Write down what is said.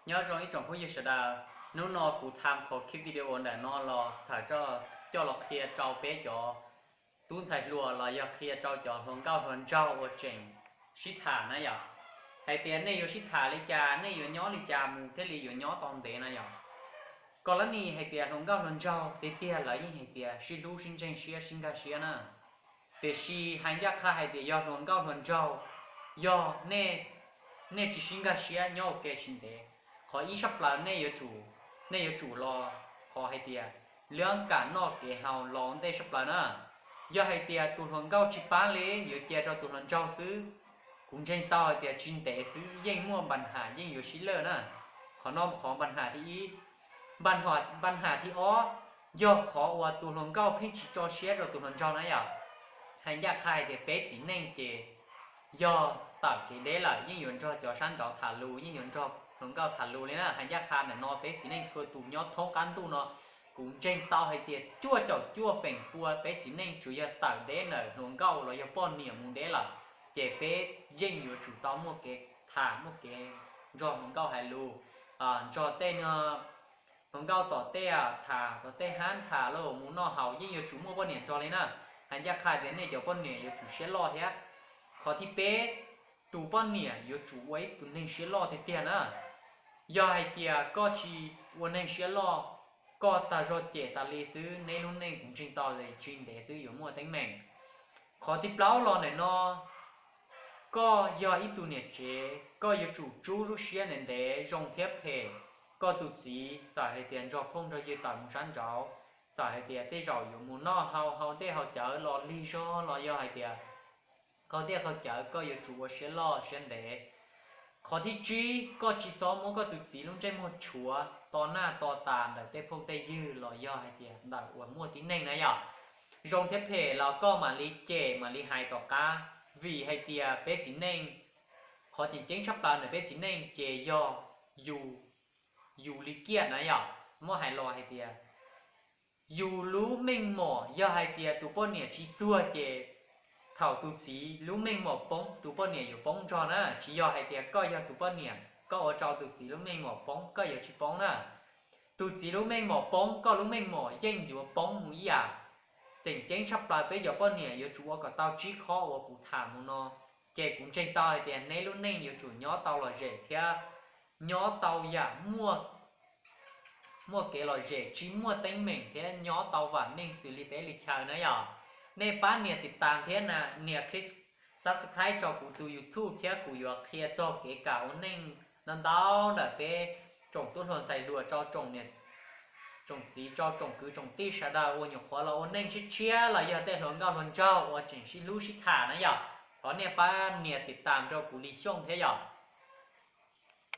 Nyob zoo ib tsoom phooj ywg sawv daws, hnub no kuv tham qhov clip video ntawm no los txhawm coj los qhia rau peb cov tub ntxhais hluas los yog qhia rau cov hluas nkauj hluas nraug uas tseem sib tham na yom, hais tias nej yuav sib tham li cas, nej yuav nyob li cas mus thiaj li yuav nyob tau ntev na yom. Koj lab nis hais tias hluas nkauj hluas nraug tiag tiag lawv yeej hais tias sib hlub sib ntseeg siab sib nkag siab na. Tiam sis hais ncaj qha hais tias yog hluas nkauj hluas nraug, yog nej tsis sib nkag siab nyob ua ke tsis ntev, qhov ib sab plaws nej yuav tsum, nej yuav tsum los qhov hais tias lab kam noj kev haus los ntej sab plaws na. Yog hais tias tus hluas nkauj tsis pab li yuav cia rau tus hluas nraug xwb, kuv ntseeg tau hais tias tsis ntev xwb yeej muaj npa nham yeej yuav sib lawj na. Qhov no qhov npa nham thib ib. Npa nham thib ob, yog qhov uas tus hluas nkauj pheej tsis tso siab rau tus hluas nraug na yom. Hais ncaj qha hais tias peb txiv neej ces yog tawm kev deb lawm yeej yuav nrog cov sab nraud tham lus, yeej yuav nrog hluas nkauj tham lus li na. Hais ncaj qha ntawm no peb txiv neej txhua tus nyob thoob qab ntuj no, kuv ntseeg tau hais tias cuaj caum cuaj feem pua peb txiv neej tsuas yog tawm deb ntawm hluas nkauj los yog poj niam mus deb lawm, ces peb yeej yuav tsum tau muaj kev tham, muaj kev nrog hluas nkauj hais lus, nrog tej hluas nkauj tom tej tham, tom tej hab tham los mus noj haus yeej yuav tsum muaj poj niam nrog li na. Hais ncaj qha tias nej cov poj niam yuav tsum siab loj thiab. Qhov thib peb, tus poj niam yuav tsum ua ib tug neeg siab loj tiag tiag na. Yog hais tias koj tsis ua neeg siab loj, koj tag zog cem tas li xwb, neb lub neej kuv ntseeg tau tsis ntev xwb yuav muaj teeb meem. Qhov thib plaub los ntawm no, koj yog ib tug niam tsev, koj yuav tsum tsub lub siab ntev ntev, zoo thiab phem. Koj tus txiv txawm hais tias nrog phooj nrog ywg tawm mus sab nraud, txawm hais tias tej zaum yuav mus noj haus, haus tej haus cawv los lig zog los yog hais tias qaug tej qaug cawv, koj yuav tsum ua siab loj siab ntev. Qhov thib tsib, koj tsis txhob muab koj tus txiv lub ntsej muag tshuav to naj to tas ntawm tej phooj tej ywg los yog hais tias ntawm uas muaj tib neeg na yom. Zoo thiab phem los koj mam li cem mam li hais tom qab, vim hais tias peb txiv neej, qhov tseem ceeb tshaj plaws ntawm peb txiv neej ces yog yus, yus li kiaj na yom. Muab hais los hais tias yus lub meej mom yog hais tias tus poj niam tsis txuag ces thaum tus txiv lub meej mom poob tus poj niam yuav poob nrog na. Tsis yog hais tias koj yog tus poj niam koj ua rau tus txiv lub meej mom poob koj yuav tsis poob na. Tus txiv lub meej mom poob koj lub meej mom yeej yuav poob mus ib yam. Tseem ceeb tshaj plaws peb cov poj niam yuav tsum ua kom tau tsib qho uas kuv tham mus no, ces kuv ntseeg tau hais tias neb lub neej yuav tsum nyob tau lom zem thiab nyob tau yam muaj kev lom zem tsis muaj teeb meem thiab nyob tau vam meej xws li teb li chaw na yom. Nej pab nias tiv tas thiab nias click subscribe rau kuv tus YouTube thiab kuv yuav qhia txog kev kam ua neej ntau ntau ntawm peb tsoom tub hluas ntxhais hluas rau tsoom txiv rau tsoom kwv tsoom tij sawv daws uas nyuam qhuav los ua neej tshiab tshiab los yog tej hluas nkauj hluas nraug uas tseem sib hlub sib tham na yom. Thov nej pab nias tiv tas rau kuv li xyooj thiab yom.